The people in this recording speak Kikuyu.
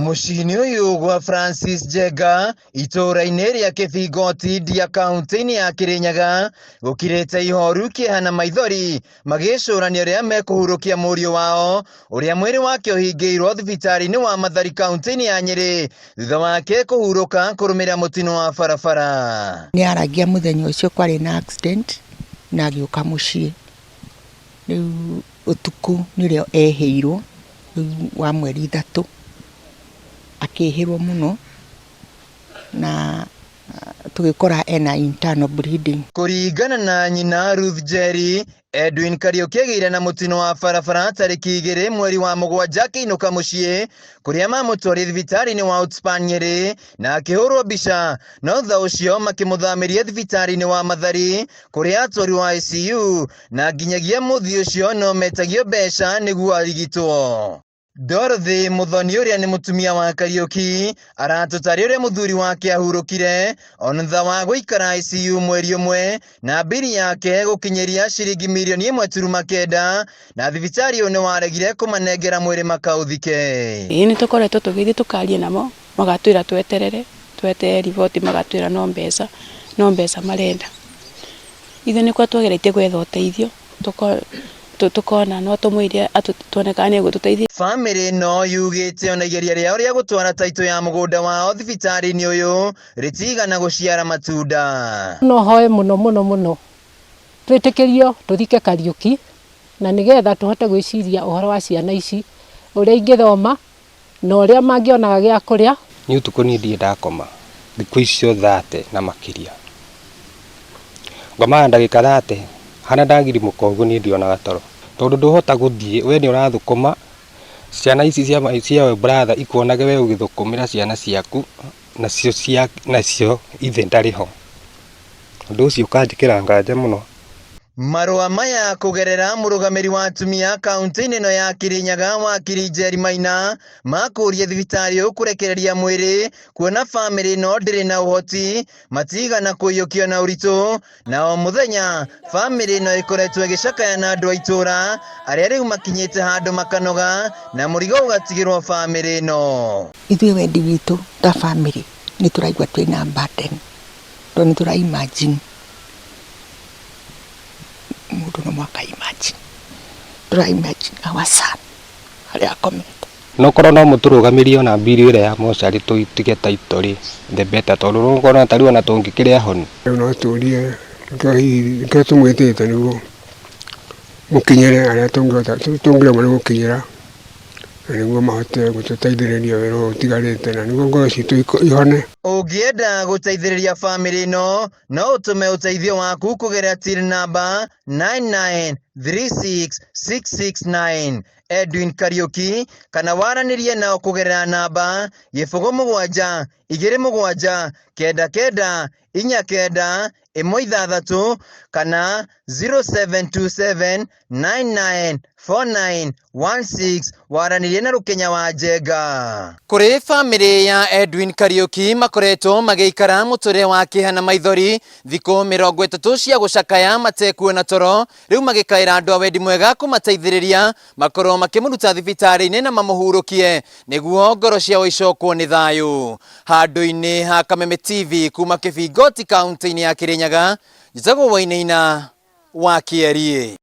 Mũciĩ-inĩ ũyũ gwa Francis Njenga itũũra-inĩ rĩa Kĩbingoti Ndia kaũntĩ-inĩ ya Kĩrĩnyaga gũkirĩte ihoru, kĩeha na maithori magĩcũrania ũrĩa mekũhurũkia mũriũ wao ũrĩa mwĩrĩ wake ũhingĩirwo thibitarĩ-inĩ wa Mathari kaũntĩ-inĩ ya Nyĩrĩ thutha wake kũhurũka kũrũmĩrĩra mũtino wa barabara. Nĩ aragia mũthenya ũcio kwarĩ na accident na agĩũka mũciĩ. Rĩu ũtukũ nĩrĩo ehĩirwo, rĩu wa mweri 3, akĩhĩrwo mũno na tũgĩkora ena internal bleeding. Kũringana na nyina Ruth Njeri, Edwin Kariũki agĩire na mũtino wa barabara tarĩki 2 mweri wa 7 akĩinũka mũciĩ kũrĩa mamũtwarire thibitarĩ-inĩ wa Outspan Nyĩrĩ na akĩhũrwo mbica, no thutha ũcio makĩmũthamĩria thibitarĩ-inĩ wa Mathari kũrĩa atwarirwo ICU na nginyagia mũthĩ ũcio no metagio mbeca nĩguo arigitwo. Dorothy Muthoni ũrĩa nĩ mũtumia wa Kariũki aratũtarĩria ũrĩa mũthuri wake ahurũkire ona thutha wa gũikara ICU mweri ũmwe na mbiri yake gũkinyĩria ciringi mirioni 1.9 na thibitarĩ ũyũ nĩ waregire kũmanengera mwĩrĩ makaũthike. Ĩĩ nĩ tũkoretwo tũgĩthiĩ tũkaria namo magatwĩra tweterere, tweterere riboti magatwĩra no mbeca, no mbeca marenda. Ithuĩ nĩkuo twageretie gwetha ũteithio tũkona no tũmwĩre tuone kana nĩ egũtũteithia. Bamĩrĩ ĩno yugĩte ona igeria rĩao rĩa gũtwara taitũ ya mũgũnda wao thibitarĩ-inĩ ũyũ rĩtigana gũciara matunda. No hoe mũno mũno mũno twĩtĩkĩrio tũthike Kariũki na nĩgetha tũhote gwĩciria ũhoro wa ciana ici ũrĩa ingĩthoma na ũrĩa mangĩonaga gĩa kũrĩa. Niĩ ũtukũ niĩ ndirĩ ndakoma thikũ icio 30 na makĩria. Ngomaga ndagĩka 30 harĩa ndagirimũka ũguo niĩ ndionaga toro. Tondũ ndũhota gũthiĩ we nĩ ũrathũkũma ciana ici cia we brother ikuonage we ũgĩthũkũmĩra ciana ciaku nacio cia nacio ithe ndarĩ ho. Ũndũ ũcio ũkanjĩkĩra nganja mũno. Marũa maya kũgerera mũrũgamĩri wa atumia kaunti-inĩ ĩno ya Kirinyaga wakiri Njeri Maina makũria thibitarĩ ũyũ kũrekereria mwĩrĩ kuona bamĩrĩ ĩno ndĩrĩ na ũhoti matigana kũiyũkio na ũritũ na o mũthenya bamĩrĩ ĩno ĩkoretwo ĩgĩcakaya na andũ a itũũra arĩa rĩu makinyĩte handũ makanoga na mũrigo ũgatigĩrwo bamĩrĩ ĩno. Ithuĩ wendi witũ ta bamĩrĩ nĩ tũraigua twĩna burden tondũ nĩ tũra imagine mũndũ no mũhaka imagine, tũra imagine our son harĩa akomete. No korwo no mũtũrũgamĩrie ona mbiri ĩrĩa ya mocarĩ tũtige title rĩ, the better tondũ nĩũkuona ta rĩu ona tũngĩkĩrĩ ahonu. Rĩu no tũrie nĩkĩo hihi nĩkĩo tũmwĩtĩte nĩguo mũkinyĩre arĩa tũngĩhota tũngĩremwo nĩ gũkinyĩra na nĩguo mahote gũtũteithĩrĩria wĩra ũyũ ũtigarĩte na nĩguo ngoro citũ ihone. Ũngĩenda gũteithĩrĩria bamĩrĩ ĩno no ũtũme ũteithio waku kũgerera till number 9936669 Edwin Kariũki kana waranĩrie nao kũgerera namba 0 7 2 7 9 9 4 9 1 6 kana 0727 99 49 16 waranĩrie na Rũkenya wa Njenga. Kũrĩ bamĩrĩ ya Edwin Kariũki makoretwo magĩikara mũtũrĩre wa kĩeha na maithori thikũ 30 cia gũcakaya matekuona toro rĩu magĩkaĩra andũ a wendi mwega kũmateithĩrĩria makorwo makĩmũruta thibitarĩ-inĩ na mamũhurũkie nĩguo ngoro ciao icokwo nĩ thayũ. Handũ-inĩ ha Kameme TV kuma Kĩbingoti kaunti-inĩ ya Kĩrĩnyaga, njĩtagwo Wainaina wa Kĩeriĩ.